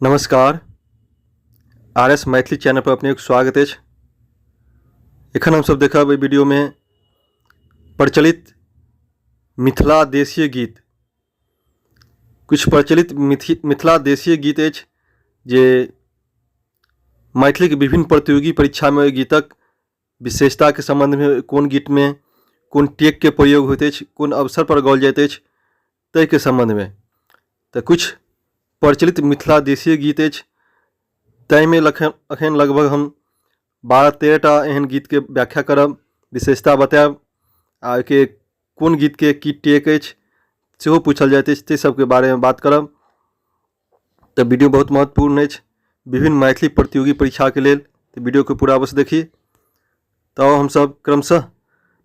नमस्कार, R S Maithili channel पर अपनेक स्वागत अछि। एखन हमसब देखब एहि वीडियोमे प्रचलित मिथिला देशीय गीत। किछु प्रचलित मिथिला देशीय गीत अछि जे मैथिलीके विभिन्न प्रतियोगी परीक्षामे ओहि गीतक विशेषताके सम्बन्धमे कोन गीतमे कोन टेकके प्रयोग होइत अछि, कोन अवसरपर गाओल जाइत अछि, ताहिके सम्बन्धमे। तऽ किछु प्रचलित मिथिला देशीय गीत अछि, ताहिमे एखन लगभग हम 12 13टा एहन गीतके व्याख्या करब, विशेषता बतायब आ ओहिके कोन गीतके की टेक अछि सेहो पूछल जाइत अछि, ताहि सबके बारेमे बात करब। तऽ वीडियो बहुत महत्वपूर्ण अछि विभिन्न मैथिली प्रतियोगी परीक्षाके लेल। तऽ वीडियोके पूरा अवश्य देखी। तऽ हमसब क्रमशः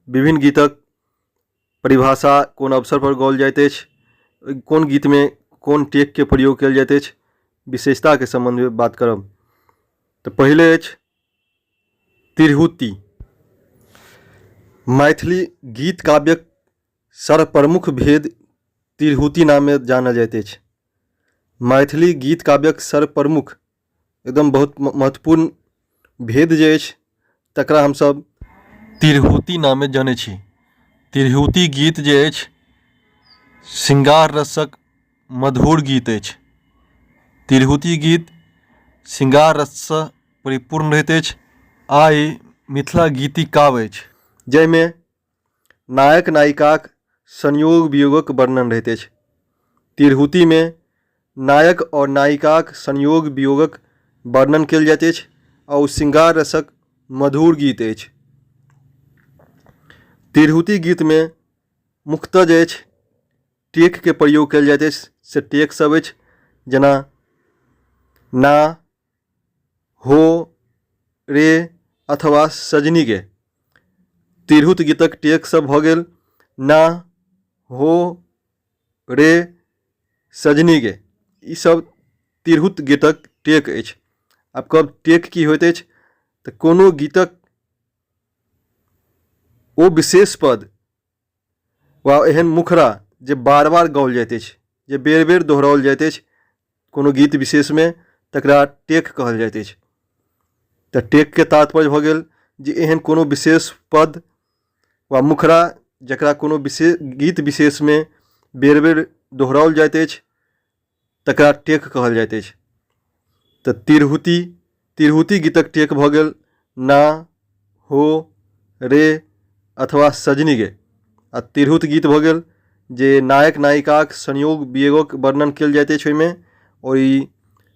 विभिन्न गीतक परिभाषा, कोन अवसर पर गाओल जाइत अछि, कोन गीतमे कोन टेकके प्रयोग कयल जाइत अछि, विशेषताके सम्बन्धमे बात करब। तऽ पहिले अछि तिरहुति। मैथिली गीत काव्यक सर्वप्रमुख भेद तिरहुति नामे जानल जाइत अछि। मैथिली गीत काव्यक सर्वप्रमुख एकदम बहुत महत्वपूर्ण भेद जे अछि तकरा हमसभ तिरहुति नामे जनै छी। तिरहुति गीत जे अछि श्रृंगार रसक मधुर गीत अछि। तिरहुति गीत श्रृंगार रससँ परिपूर्ण रहैत अछि आ ई मिथिला गीति काव्य अछि, जाहिमे नायक नायिकाक संयोग वियोगक वर्णन रहैत अछि। तिरहुतिमे नायक आओर नायिकाक संयोग वियोगक वर्णन कयल जाइत अछि आ ओ श्रृंगार रसक मधुर गीत अछि। तिरहुति गीतमे मुख्यतः जे अछि टेकके प्रयोग कयल जाइत अछि, से टेक सब अछि जेना ना, हो, रे अथवा सजनी गे। तिरहुत गीतक टेक सब भऽ गेल ना, हो, रे, सजनी गे। ई सब तिरहुत गीतक टेक अछि। आब कहब टेक की होइत अछि? तऽ कोनो गीतक ओ विशेष पद वा एहन मुखरा जे बार बार गाओल जाइत अछि, जे बेर बेर दोहराओल जाइत अछि कोनो गीत विशेषमे, तकरा टेक कहल जाइत अछि। तऽ टेकके तात्पर्य भऽ गेल जे एहन कोनो विशेष पद वा मुखरा जकरा कोनो विशेष गीत विशेषमे बेर बेर दोहराओल जाइत अछि तकरा टेक कहल जाइत अछि। तऽ तिरहुति तिरहुति गीतक टेक भऽ गेल ना, हो, रे अथवा सजनी गे। आ तिरहुत गीत भऽ गेल जे नायक नायिकाक संयोग वियोगक वर्णन कयल जाइत अछि ओहिमे, आओर ई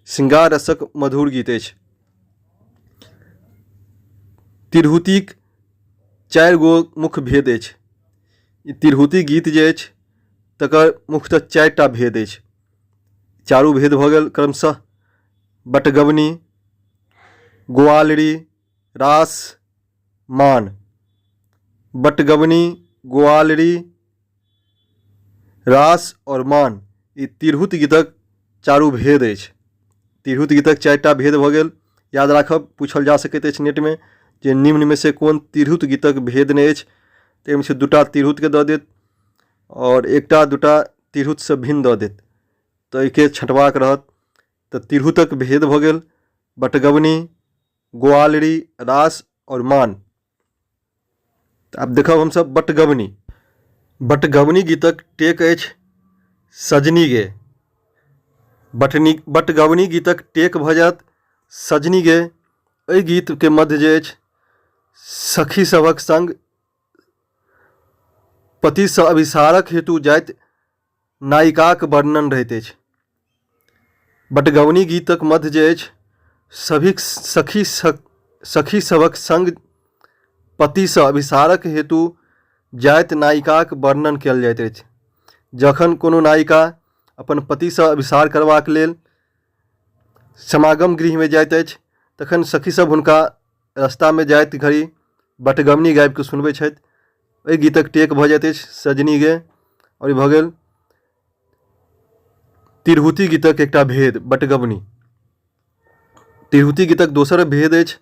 श्रृंगार रसक मधुर गीत अछि। तिरहुतिक 4 गो मुख्य भेद अछि। ई तिरहुति गीत जे अछि तकर मुख्यतः 4टा भेद अछि। चारू भेद भऽ गेल क्रमशः बटगबनी, ग्वालरी, रास, मान। बटगबनी, ग्वालरी, रास आओर मान ई तिरहुत गीतक चारू भेद अछि। तिरहुत गीतक 4टा भेद भऽ गेल। याद राखब, पूछल जा सकैत अछि नेटमे जे निम्नमे से कोन तिरहुत गीतक भेद नहि अछि। तऽ एहिमे से 2टा तिरहुतके दऽ देत आओर 1टा 2टा तिरहुतसँ भिन्न दऽ देत, तऽ एहिके छँटबाक रहत। तऽ तिरहुतक भेद भऽ गेल बटगबनी, ग्वालरी, रास आओर मान। तऽ आब देखब हमसभ बटगबनी। बटगबनी गीतक टेक अछि सजनी गे। बटगबनी गीतक टेक भऽ जायत सजनी गे। एहि गीतके मध्य जे अछि सखी सभक सङ्ग पतिसँ अभिसारक हेतु जाइत नायिकाक वर्णन रहैत अछि। बटगवनी गीतक मध्य जे अछि सभी सखी सखी सभक सङ्ग पतिसँ अभिसारक हेतु जाइत नायिकाक वर्णन कयल जाइत अछि। जखन कोनो नायिका अपन पतिसँ अभिसार करबाक लेल समागम गृहमे जाइत अछि तखन सखी सभ हुनका रस्तामे जाइत घड़ी बटगबनी गाबिकऽ सुनबै छथि। एहि गीतक टेक भऽ जाइत अछि सजनी गे। आओर ई भऽ गेल तिरहुति गीतक एकटा भेद बटगबनी। तिरहुति गीतक दोसर भेद अछि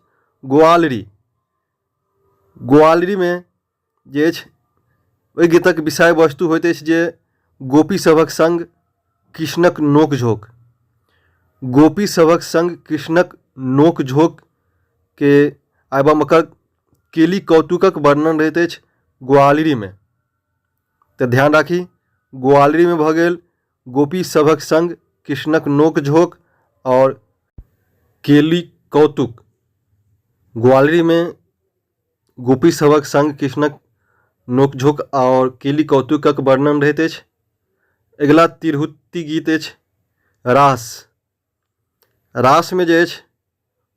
ग्वालरी। ग्वालरीमे जे अछि ओहि गीतक विषय वस्तु होइत अछि जे गोपी सभक सङ्ग कृष्णक नोक झोंक। गोपी सभक सङ्ग कृष्णक नोक झोंकके एवं ओकर केली कौतुकक वर्णन रहैत अछि ग्वालरीमे। तऽ ध्यान राखी, ग्वालरीमे भऽ गेल गोपी सभक सङ्ग कृष्णक नोक झोंक आओर केली कौतुक। ग्वालरीमे गोपी सभक सङ्ग कृष्णक नोक झोंक आओर केली कौतुकक वर्णन रहैत अछि। अगिला तिरहुति गीत अछि रास। रासमे जे अछि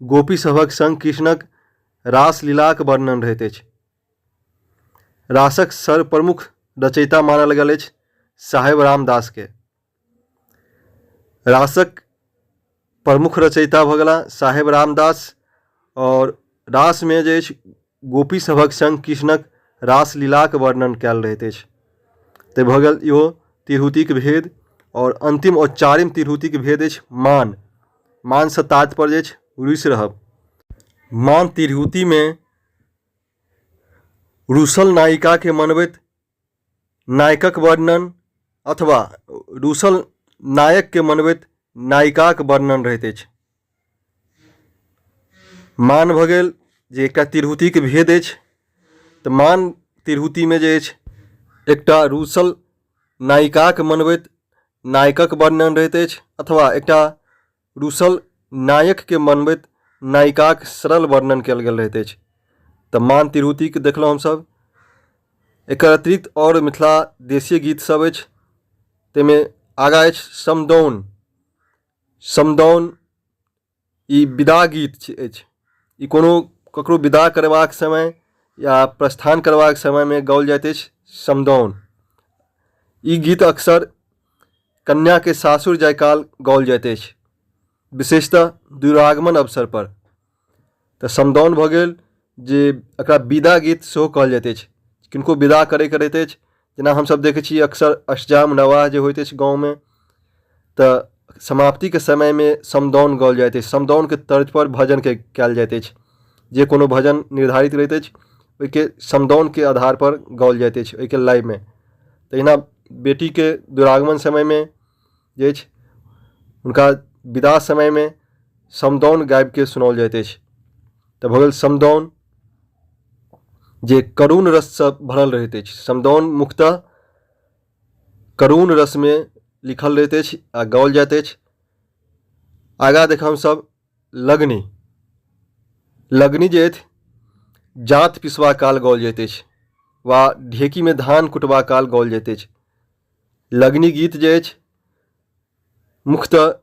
गोपी सभक सङ्ग कृष्णक रासलीलाक वर्णन रहैत अछि। रासक सर्वप्रमुख रचयिता मानल गेल अछि साहेब रामदासके। रासक प्रमुख रचयिता भऽ गेलाह साहेब रामदास आओर रासमे जे अछि गोपी सभक सङ्ग कृष्णक रासलीलाक वर्णन कयल रहैत अछि। तऽ भऽ गेल इहो तिरहुतिक भेद। आओर अन्तिम आओर चारिम तिरहुतिक भेद अछि मान। मानसँ तात्पर्य अछि रूसि रहब। मान तिरहुतिमे रूसल नायिकाके मनबैत नायकक वर्णन अथवा रूसल नायकके मनबैत नायिकाक वर्णन रहैत अछि। मान भऽ गेल जे एकटा तिरहुतिके भेद अछि। तऽ मान तिरहुतिमे जे अछि एकटा रूसल नायिकाके मनबैत नायकक वर्णन रहैत अछि अथवा एकटा रूसल नायकके मनबैत नायिकाक सरल वर्णन कयल गेल रहैत अछि। तऽ मान तिरहुतिके देखलहुँ हमसभ। एकर अतिरिक्त आओर मिथिला देशीय गीत सब अछि, ताहिमे आगाँ अछि समदाउन। समदाउन ई विदा गीत अछि। ई कोनो ककरो विदा करबाक समय या प्रस्थान करबाक समयमे गाओल जाइत अछि समदाउन। ई गीत अक्सर कन्याके सासुर जाय काल गाओल जाइत अछि, विशेषतः दुरागमन अवसरपर। तऽ समदाउन भऽ गेल जे एकरा विदा गीत सेहो कहल जाइत अछि। किनको विदा करैके रहैत अछि, जेना हमसभ देखै छी अक्सर अष्टजाम नवाह जे होइत अछि गाँवमे, तऽ समाप्तिके समयमे समदाउन गाओल जाइत अछि। समदाउनके तर्जपर भजनके कयल जाइत अछि। जे कोनो भजन निर्धारित रहैत अछि ओहिके समदाउनके आधारपर गाओल जाइत अछि ओहिके लयमे। तहिना बेटीके दुरागमन समयमे जे अछि हुनका विदा समयमे समदाउन गाबिके सुनाओल जाइत अछि। तऽ भऽ गेल समदाउन जे करुण रससँ भरल रहैत अछि। समदाउन मुख्यतः करुण रसमे लिखल रहैत अछि आ गाओल जाइत अछि। आगाँ देखब हमसभ लगनी। लगनी जे अछि जाँत पिसबा काल गाओल जाइत अछि वा ढेकीमे धान कुटबा काल गाओल जाइत अछि। लगनी गीत जे अछि मुख्यतः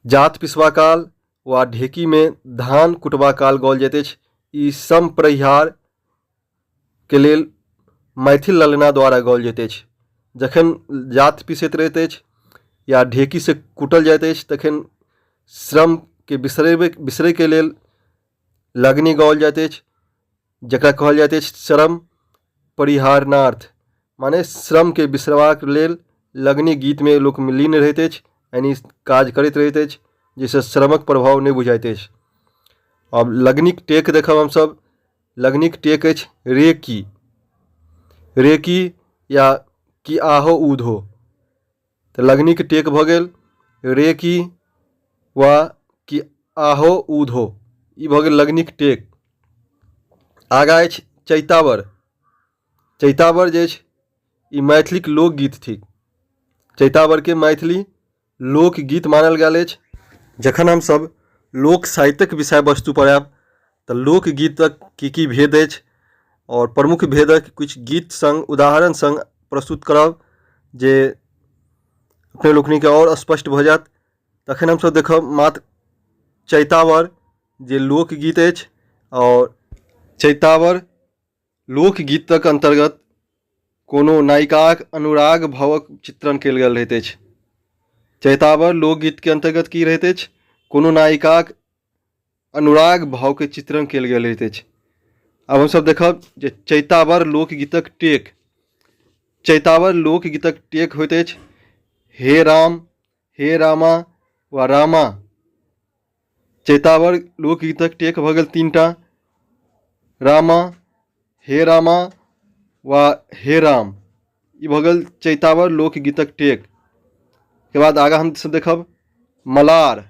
जाँत पिसबा काल वा ढेकीमे धान कुटबा काल गाओल जाइत अछि। ई सम परिहारके लेल मैथिल ललना द्वारा गाओल जाइत अछि। जखन जाँत पिसैत रहैत अछि या ढेकीसँ कुटल जाइत अछि तखन श्रमके बिसरैके लेल लगनी गाओल जाइत अछि, जकरा कहल जाइत अछि श्रम परिहारणार्थ, माने श्रमके बिसरबाक लेल लगनी गीतमे लोक लीन रहैत अछि, यानि काज करैत रहैत अछि जाहिसँ श्रमक प्रभाव नहि बुझाइत अछि। आब लगनीक टेक देखब हमसभ। लगनीक टेक अछि रेकी। रेकी या कि आहो ऊधो। तऽ लगनीक टेक भऽ गेल रेकी वा कि आहो ऊधो, ई भऽ गेल लगनीक टेक। आगाँ अछि चैतावर। चैतावर जे अछि ई मैथिलीक लोकगीत थिक। चैतावरके मैथिली लोकगीत मानल गेल अछि। जखन हमसभ लोक साहित्यक विषय वस्तुपर आयब तऽ लोकगीतक की की भेद अछि आओर प्रमुख भेदक किछु गीत सङ्ग उदाहरण सङ्ग प्रस्तुत करब जे अपने लोकनिके आओर स्पष्ट भऽ जायत। तखन हमसभ देखब मात्र चैतावर जे लोकगीत अछि आओर चैतावर लोकगीतक अन्तर्गत कोनो नायिकाक अनुराग भावक चित्रण कयल गेल रहैत अछि। चैतावर लोकगीतके अन्तर्गत की रहैत अछि? कोनो नायिकाक अनुराग भावके चित्रण कयल गेल रहैत अछि। आब हमसभ देखब जे चैतावर लोकगीतक टेक। चैतावर लोकगीतक टेक होइत अछि हे राम, हे रामा वा रामा। चैतावर लोकगीतक टेक भऽ गेल तीनटा, रामा, हे रामा वा हे राम। ई भऽ गेल चैतावर लोकगीतक टेक। के बाद आगाँ हमसभ देखब मलार।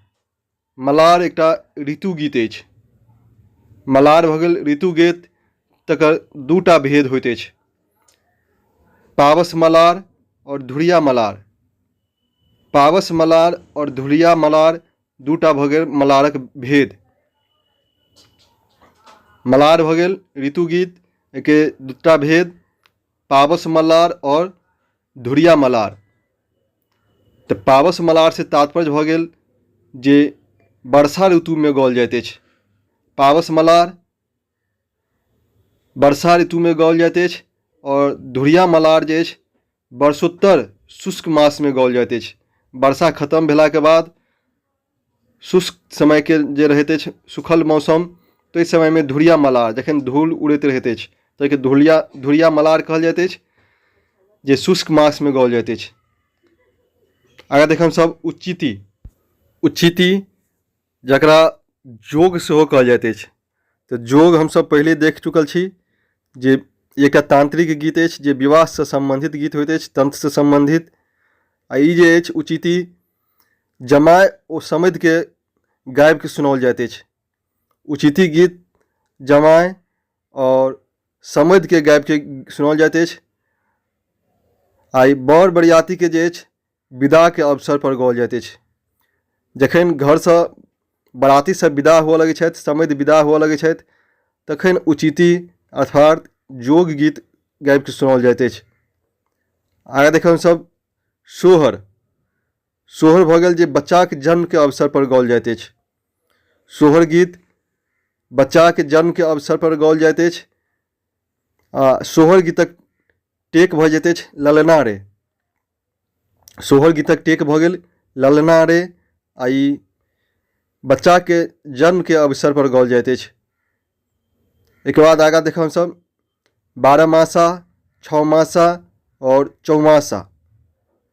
मलार एकटा ऋतु गीत अछि। मलार भऽ गेल ऋतु गीत, तकर दूटा भेद होइत अछि, पावस मलार आओर धुरिया मलार। पावस मलार आओर धुरिया मलार दूटा भऽ गेल मलारक भेद। मलार भऽ गेल ऋतु गीत, एहिके दूटा भेद पावस मलार आओर धुरिया मलार। तऽ पावस मलारसँ तात्पर्य भऽ गेल जे वर्षा ऋतुमे गाओल जाइत अछि। पावस मलार वर्षा ऋतुमे गाओल जाइत अछि आओर धुरिया मलार जे अछि वर्षोत्तर शुष्क मासमे गाओल जाइत अछि। वर्षा खतम भेलाके बाद शुष्क समयके जे रहैत अछि सूखल मौसम, ताहि समयमे धुरिया मलार, जखन धूल उड़ैत रहैत अछि ताहिके धुरिया मलार कहल जाइत अछि, जे शुष्क मासमे गाओल जाइत अछि। आगाँ देखब हमसभ उच्चिति। उच्चिति जकरा जोग सेहो कहल जाइत अछि। तऽ जोग हमसभ पहिले देख चुकल छी जे एकटा तान्त्रिक गीत अछि जे विवाहसँ सम्बन्धित गीत होइत अछि, तन्त्रसँ सम्बन्धित। आ ई जे अछि उचिती, जमाय ओ समधिके गाबिके सुनाओल जाइत अछि। उचिती गीत जमाय आओर समधिके गाबिके सुनाओल जाइत अछि। आ ई बर बरियातीके जे अछि विदाके अवसरपर गाओल जाइत अछि। जखन घरसँ बराती सब विदा हुअ लगै छथि, समधि विदा हुअ लगै छथि, तखन उचिती अर्थात जोग गीत गाबिके सुनाओल जाइत अछि। आगाँ देखब हमसब सोहर। सोहर भऽ गेल जे बच्चाके जन्मके अवसरपर गाओल जाइत अछि। सोहर गीत बच्चाके जन्मके अवसरपर गाओल जाइत अछि। आ सोहर गीतक टेक भऽ जाइत अछि ललना रे। सोहर गीतक टेक भऽ गेल ललना रे, आ ई बच्चाके जन्मके अवसरपर गाओल जाइत अछि। एहिके बाद आगाँ देखब हमसभ बारहमासा, छओमासा आओर चौमासा।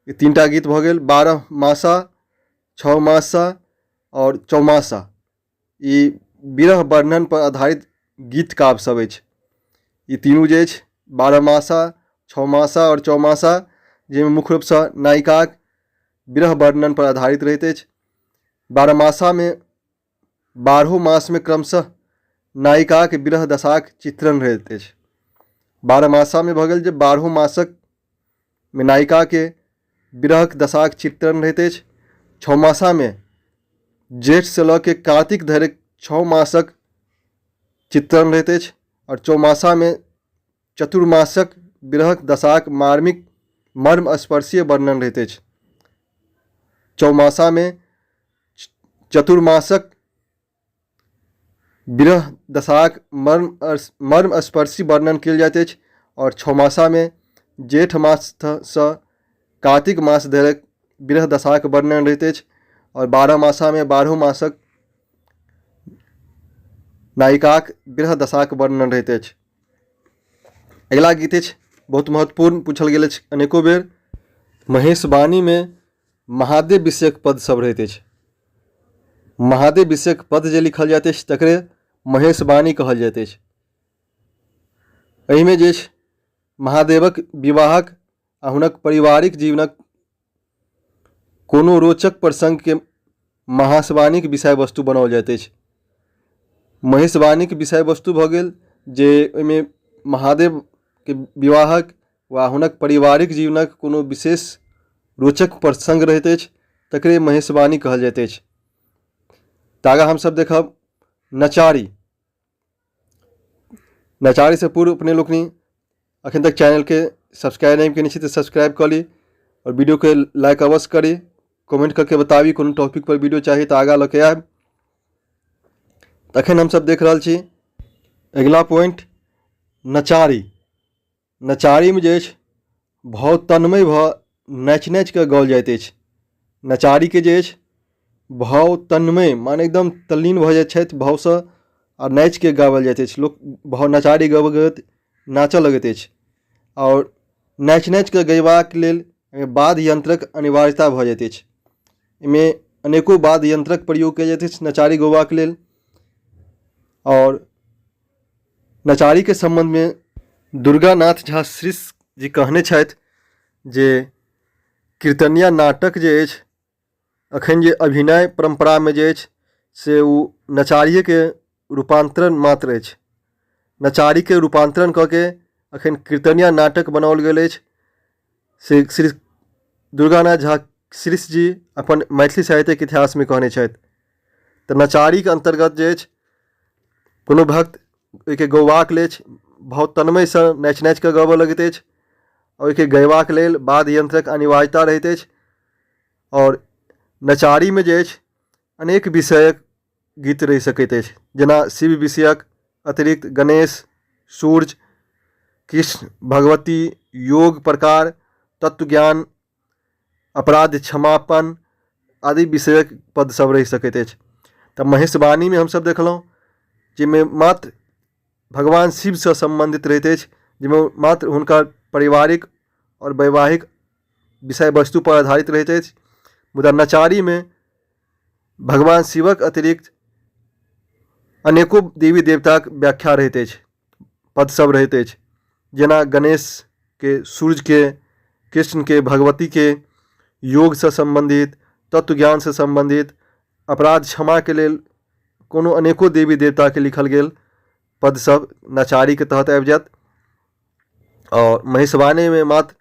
ई तीनटा गीत भऽ गेल बारहमासा, छओमासा आओर चौमासा। ई विरह वर्णनपर आधारित गीत काव्य सब अछि। ई तीनू जे अछि बारहमासा, छओमासा आओर चौमासा, जाहिमे मुख्य रूपसँ नायिकाक विरह वर्णनपर आधारित रहैत अछि। बारहमासामे बारहो मासमे क्रमशः नायिकाक विरह दशाक चित्रण रहैत अछि। बारहमासामे भऽ गेल जे बारहो मासक मे नायिकाके विरहक दशाक चित्रण रहैत अछि। छओमासामे जेठसँ लऽ के कार्तिक धरि 6 मासक चित्रण रहैत अछि आओर चौमासामे चतुर्मासक विरहक दशाक मार्मिक मर्म स्पर्शीय वर्णन रहैत अछि। चौमासामे चतुर्मासक विरह दशाक मर्म स्पर्शी वर्णन कयल जाइत अछि आओर छओमासामे जेठ माससँ कार्तिक मास धरिक विरह दशाक वर्णन रहैत अछि आओर बारहमासामे बारहो मासक नायिकाक विरह दशाक वर्णन रहैत अछि। अगिला गीत अछि बहुत महत्वपूर्ण, पूछल गेल अछि अनेको बेर। महेशवाणीमे महादेव विषयक पद सब रहैत अछि। महादेव विषयक पद जे लिखल जाइत अछि तकरे महेशवाणी कहल जाइत अछि। एहिमे जे अछि महादेवक विवाहक आ हुनक पारिवारिक जीवनक कोनो रोचक प्रसङ्गके महासवानीक विषय वस्तु बनाओल जाइत अछि। महेशवाणीक विषय वस्तु भऽ गेल जे ओहिमे महादेवके विवाहक वा हुनक पारिवारिक जीवनक कोनो विशेष रोचक प्रसङ्ग रहैत अछि तकरे महेशवाणी कहल जाइत अछि। तऽ आगाँ हमसभ देखब नचारी। नचारीसँ पूर्व अपने लोकनि अखन तक चैनलके सब्सक्राइब नहि कयने छी तऽ सब्सक्राइब कऽ ली आओर वीडियोके लाइक अवश्य करी, कमेंट कऽ के बताबी कोनो टॉपिक पर वीडियो चाही तऽ आगाँ लऽ के आयब। तखन हमसभ देख रहल छी अगिला पॉइंट नचारी। नचारीमे जे अछि भाव तन्मय भऽ नाचि नाचि कऽ गाओल जाइत अछि। नचारीके जे अछि भाव तन्मय माने एकदम तल्लीन भऽ जाइत छथि भावसँ आ नाचिके गाओल जाइत अछि। लोक भाव नचारी गबैत गबैत नाचऽ लगैत अछि आओर नाचि नाचि कऽ गयबाक लेल वाद्य यन्त्रक अनिवार्यता भऽ जाइत अछि। एहिमे अनेको वाद्य यन्त्रक प्रयोग कयल जाइत अछि नचारी गयबाक लेल। आओर नचारीके सम्बन्धमे दुर्गानाथ झा श्रीश जी कहने छथि जे कीर्तनिया नाटक जे अछि एखन जे अभिनय परम्परामे जे अछि से ओ नचारिएके रूपान्तरण मात्र अछि। नचारीके रूपान्तरण कऽ के एखन कीर्तनिया नाटक बनाओल गेल अछि। से श्री दुर्गानाथ झा श्रीश जी अपन मैथिली साहित्यके इतिहासमे कहने छथि। तऽ नचारीके अन्तर्गत जे अछि कोनो भक्त ओहिके गौबाक लेल भाव तन्मयसँ नाचि नाचि कऽ गाबऽ लगैत अछि। ओहिके गयबाक लेल वाद्य यन्त्रक अनिवार्यता रहैत अछि। आओर नचारीमे जे अछि अनेक विषयक गीत रहि सकैत अछि, जेना शिव विषयक अतिरिक्त गणेश, सूर्य, कृष्ण, भगवती, योग प्रकार, तत्वज्ञान, अपराध क्षमापन आदि विषयक पद सब रहि सकैत अछि। तऽ महेशवाणीमे हमसब देखलहुँ जाहिमे मात्र भगवान शिवसँ सम्बन्धित रहैत अछि, जाहिमे मात्र हुनकर पारिवारिक आओर वैवाहिक विषय वस्तुपर आधारित रहैत अछि। मुदा नचारीमे भगवान शिवक अतिरिक्त अनेको देवी देवताक व्याख्या रहैत अछि, पद सब रहैत अछि, जेना गणेशके, सूर्यके, कृष्णके, भगवतीके, योगसँ सम्बन्धित, तत्वज्ञानसँ सम्बन्धित, अपराध क्षमाके लेल कोनो अनेको देवी देवताके लिखल गेल पद सब नचारीके तहत आबि जायत। आओर महेशवाणीमे मात्र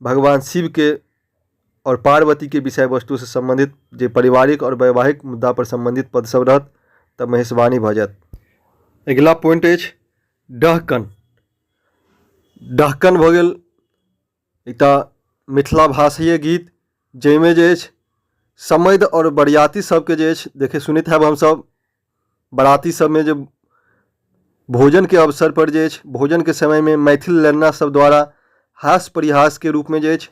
भगवान शिवके आओर पार्वतीके विषय वस्तुसँ सम्बन्धित जे पारिवारिक आओर वैवाहिक मुद्दापर सम्बन्धित पद सब रहत तऽ महेशवाणी भऽ जायत। अगिला पॉइंट अछि डहकन। डहकन भऽ गेल एकटा मिथिला भाषीय गीत जाहिमे जे अछि समधि आओर बरियाती सबके जे अछि देखै सुनैत होयब हमसब बराती सबमे जे भोजनके अवसरपर जे अछि भोजनके समयमे मैथिल ललना सब द्वारा हास परिहासके रूपमे जे अछि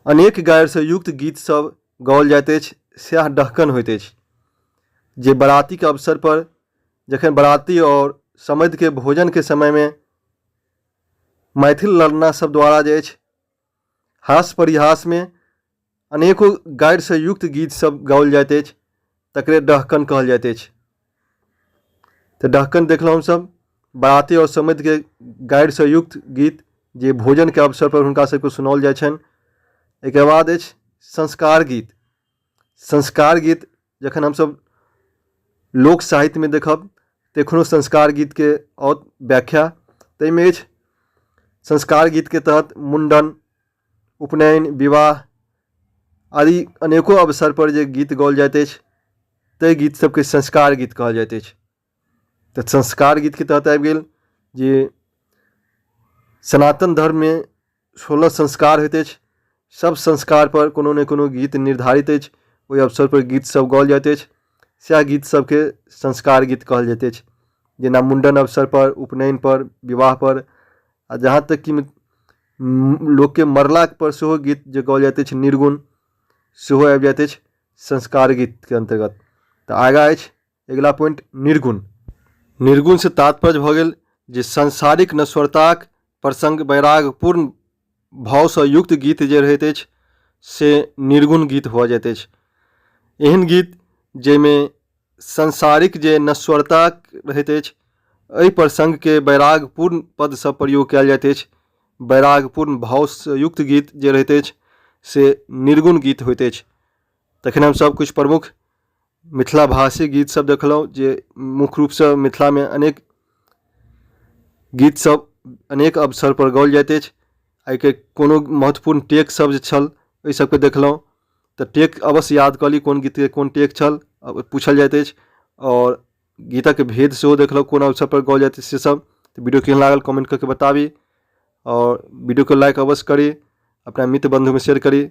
अनेक गारिसँ युक्त गीत सब गाओल जाइत अछि, सएह डहकन होइत अछि। जे बरातीके अवसरपर जखन बराती आओर समधिके भोजनके समयमे मैथिल ललना सब द्वारा जे अछि हास परिहासमे अनेको गारिसँ युक्त गीत सब गाओल जाइत अछि, तकरे डहकन कहल जाइत अछि। तऽ डहकन देखलहुँ हमसब बराती आओर समधिके गारिसँ युक्त गीत जे भोजनके अवसरपर हुनका सबके सुनाओल जाइ छनि। एहिके बाद अछि संस्कार गीत। संस्कार गीत जखन हमसब लोक साहित्यमे देखब तऽ एखनो संस्कार गीतके आओत व्याख्या ताहिमे अछि संस्कार गीतके तहत मुण्डन, उपनयन, विवाह आदि अनेको अवसरपर जे गीत गाओल जाइत अछि ताहि गीत सबके संस्कार गीत कहल जाइत अछि। तऽ संस्कार गीतके तहत आबि गेल जे सनातन धर्ममे 16 संस्कार होइत अछि, सब संस्कारपर कोनो ने कोनो गीत निर्धारित अछि, ओहि अवसरपर गीत सब गाओल जाइत अछि, सएह गीत सबके संस्कार गीत कहल जाइत अछि। जेना मुण्डन अवसरपर, उपनयनपर, विवाहपर आ जहाँ तक कि लोकके मरलापर सेहो गीत जे गाओल जाइत अछि निर्गुण सेहो आबि जाइत अछि संस्कार गीतके अन्तर्गत। तऽ आगाँ अछि अगिला पॉइंट निर्गुण। निर्गुणसँ तात्पर्य भऽ गेल जे सांसारिक नश्वरताक प्रसङ्ग वैराग्यपूर्ण भावसँ युक्त गीत जे रहैत अछि से निर्गुण गीत भऽ जाइत अछि। एहन गीत जाहिमे सांसारिक जे नश्वरता रहैत अछि एहि प्रसङ्गके वैराग्यपूर्ण पदसँ प्रयोग कयल जाइत अछि। वैराग्यपूर्ण भावसँ युक्त गीत जे रहैत अछि से निर्गुण गीत होइत अछि। तखन हमसभ किछु प्रमुख मिथिला भाषी गीत सब देखलहुँ जे मुख्य रूपसँ मिथिलामे अनेक गीत सब अनेक अवसरपर गाओल जाइत अछि। एहिके कोनो महत्वपूर्ण टेक सब जे छल ओहि सबके देखलहुँ तऽ टेक अवश्य याद कऽ ली कोन गीतके कोन टेक छल पूछल जाइत अछि। आओर गीतक भेद सेहो देखलहुँ कोन अवसरपर गाओल जाइत अछि से सब। तऽ वीडियो केहन लागल कमेंट कऽ के बताबी आओर वीडियोके लाइक अवश्य करी, अपना मित्र बन्धुमे शेयर करी।